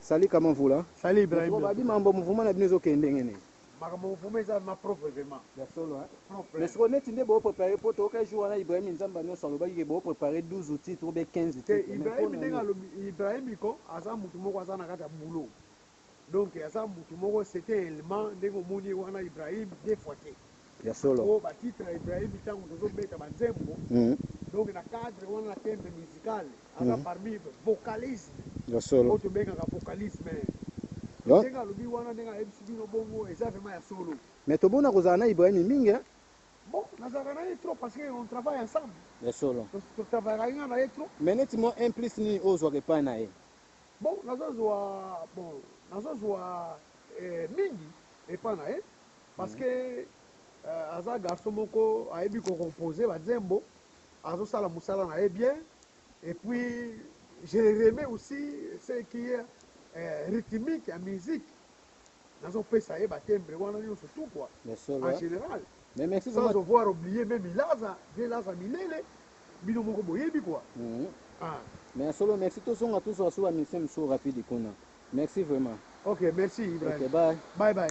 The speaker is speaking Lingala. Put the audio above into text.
Salut Kama Mvula. Salut Ibrahim. Babi mambo mouvement na bino ezokende ndenge nini? Makambo mouvement eza ma propre vraiment. Ya solo hein. Propre. Mais sikoyo neti nde boprépare mpo toyoka jour wana Ibrahim Nzamba nyonso alobaki ke boprépare 12 titres ou bien 15 Te titres. Mais Ibrahim mpona ndenge nini? alobi, Ibrahim ko aza mutu moko aza na kati ya boulot. Donc aza mutu moko, c'était un élément ndenge omoni ye wana Ibrahim deux fois te. Ya solo. Po ba titre ya Ibrahim ntango tozobeta banzembo, donc na cadre wana na timbre musical aza parmi vocalisme Ya solo. oyo tobengaka vocalisme. Yo. Ndenge alobi wana, ndenge ayebisi bino bongo, eza vraiment ya solo. Mais tobona kozala na Ibrahim mingi hein. Bon, nazalaka na ye trop parce que on travaille ensemble. Ya solo. Totravaillaka nga na ye trop. Mais neti mo un plus nini oyo ozwaka epai na ye? Bon, nazozwa mingi epai na ye parce que aza garçon moko ayebi kocompose banzembo, azosala mosala na ye bien. Et puis je remets aussi ce qui est rythmique ya musique, nazopesa ye batimbre wana nyonso tout quoi. Ya solo. En Hein? général. Mais merci Sans vraiment. avoir oublié même Ilaza, vieux Laza Milele, bino moko boyebi quoi. Ah. Mais ya solo, merci. Tozonga tozwa so bamission mosusu rapide kuna. Merci vraiment. Ok, merci Ibrahim. Ok, bye. Bye bye.